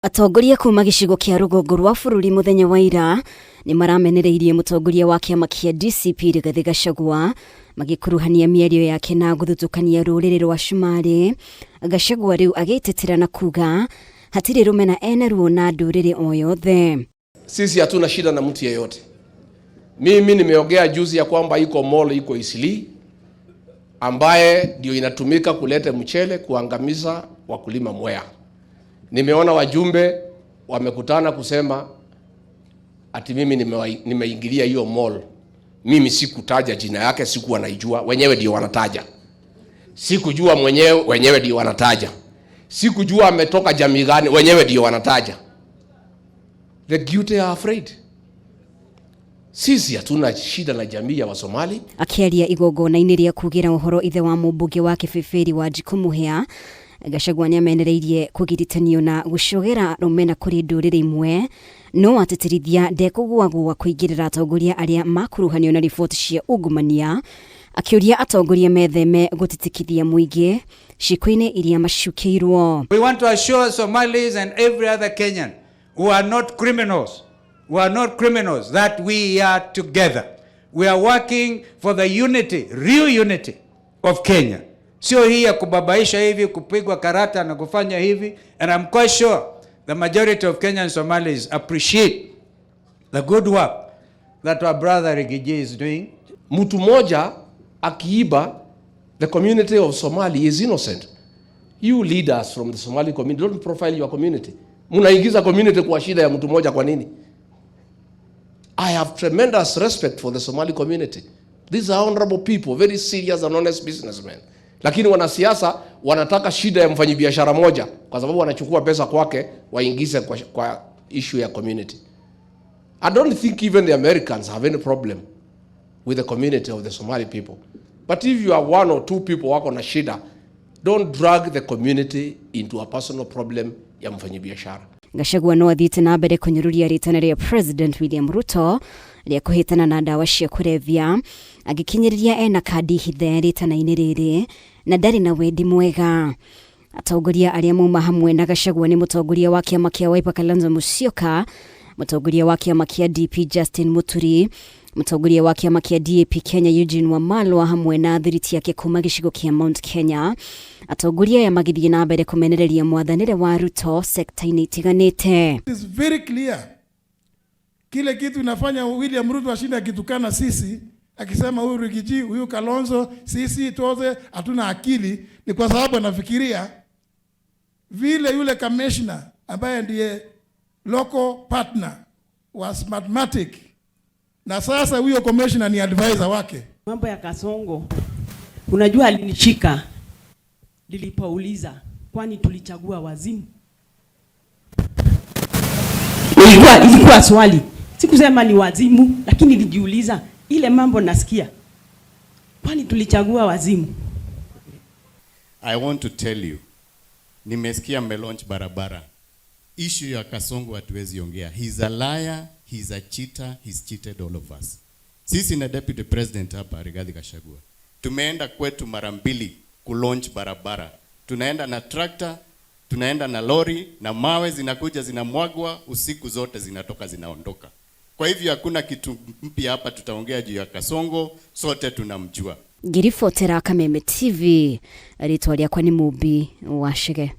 Atongoria kuma gĩcigo kĩa rũgongo rwa bũrũri mũthenya wa ira nĩ maramenereirie mũtongoria wa kĩama kĩa DCP Rigathĩ Gachagua magĩkuruhania mĩario yake na gũthutũkania rũrĩrĩ rwa Cumarĩ. Gachagua rĩu agĩtetera na kuga hatirĩ rũmena enaruo na ndũrĩrĩ o yothe. Sisi hatuna shida na mtu yeyote. Mimi nimeongea juzi ya kwamba iko mall iko Isli ambaye ndio inatumika kuleta mchele kuangamiza wakulima Mwea. Nimeona wajumbe wamekutana kusema ati mimi nimeingilia hiyo mall. Mimi sikutaja jina yake, sikuwa naijua, wenyewe ndio wanataja. Sikujua mwenyewe, wenyewe ndio wanataja. Sikujua ametoka jamii gani, wenyewe ndio wanataja. The guilty are afraid. Sisi hatuna shida na jamii ya Wasomali. Akĩaria igongona-inĩ rĩa kugĩra ũhoro ithe wa mũmbunge wa Kĩbĩbĩri Wanjikũ Mũhĩa, Gachagua nĩamenereirie kũgiritanio na gũcogera rũmena kũrĩ ndũrĩrĩ imwe, no atĩtĩrithia ndekũgũagũa kũingĩrĩra atongoria arĩa makuruhanio na riboti cia ungumania, akĩũria atongoria metheme gũtitikithia mũingĩ ciĩko-inĩ iria macukĩirwo. We want to assure Somalis and every other Kenyan who are not criminals, who are not criminals, that we are together. We are working for the unity, real unity of Kenya. Sio hii ya kubabaisha hivi, kupigwa karata na kufanya hivi. And I'm quite sure the majority of Kenyan Somalis appreciate the good work that our brother Riggy G is doing. Mtu mmoja akiiba, the community of Somali is innocent. You leaders from the Somali community, don't profile your community. Mnaingiza community kwa shida ya mtu mmoja kwa nini? I have tremendous respect for the Somali community. These are honorable people, very serious and honest businessmen. Lakini wanasiasa wanataka shida ya mfanyibiashara moja kwa sababu wanachukua pesa kwake waingize kwa issue ya community. I don't think even the Americans have any problem with the community of the Somali people. But if you are one or two people wako na shida, don't drag the community into a personal problem ya mfanyibiashara. Gachagua no athiĩte na mbere kũnyũrũria rĩtana rĩa President William Ruto rĩa kũhĩtana na ndawa cia kũrebia, agĩkinyĩrĩria ena kandi hithe rĩtana-inĩ rĩrĩ na ndarĩ na wendi mwega. Atongoria arĩa mauma hamwe na Gachagua nĩ mũtongoria wa kĩama kĩa Wiper Kalonzo Musyoka, mũtongoria wa kĩama kĩa DP Justin Muturi, mũtongoria wa kĩama kĩa DAP Kenya Eugene Wamalwa hamwe na thiriti yake kuma gĩcigo kĩa Mount Kenya. Atongoria aya magĩthiĩ na mbere kũmenereria mwathanĩre wa Ruto sekta-inĩ itiganĩte. It is very clear. Kile kitu inafanya William Ruto ashinde akitukana sisi, akisema huyu Riggy G, huyu Kalonzo, sisi tote hatuna akili, ni kwa sababu anafikiria vile yule commissioner ambaye ndiye local partner wa Smartmatic, na sasa huyo commissioner ni advisor wake. Mambo ya Kasongo, unajua alinishika nilipouliza, kwani tulichagua wazimu? Ilikuwa swali, sikusema ni wazimu, lakini nilijiuliza ile mambo nasikia, kwani tulichagua wazimu? I want to tell you, nimesikia mmelaunch barabara. Issue ya Kasongo hatuwezi ongea. He's a liar, he's a cheater, he's cheated all of us. Sisi na Deputy President hapa Rigathi Gachagua tumeenda kwetu mara mbili kulaunch barabara. Tunaenda na tractor, tunaenda na lori na mawe zinakuja zinamwagwa usiku zote zinatoka zinaondoka. Kwa hivyo hakuna kitu mpya hapa tutaongea juu ya Kasongo, sote tunamjua. Ngiribotera Kameme TV, rĩtwa rĩakwa nĩ Mumbi wa Chege.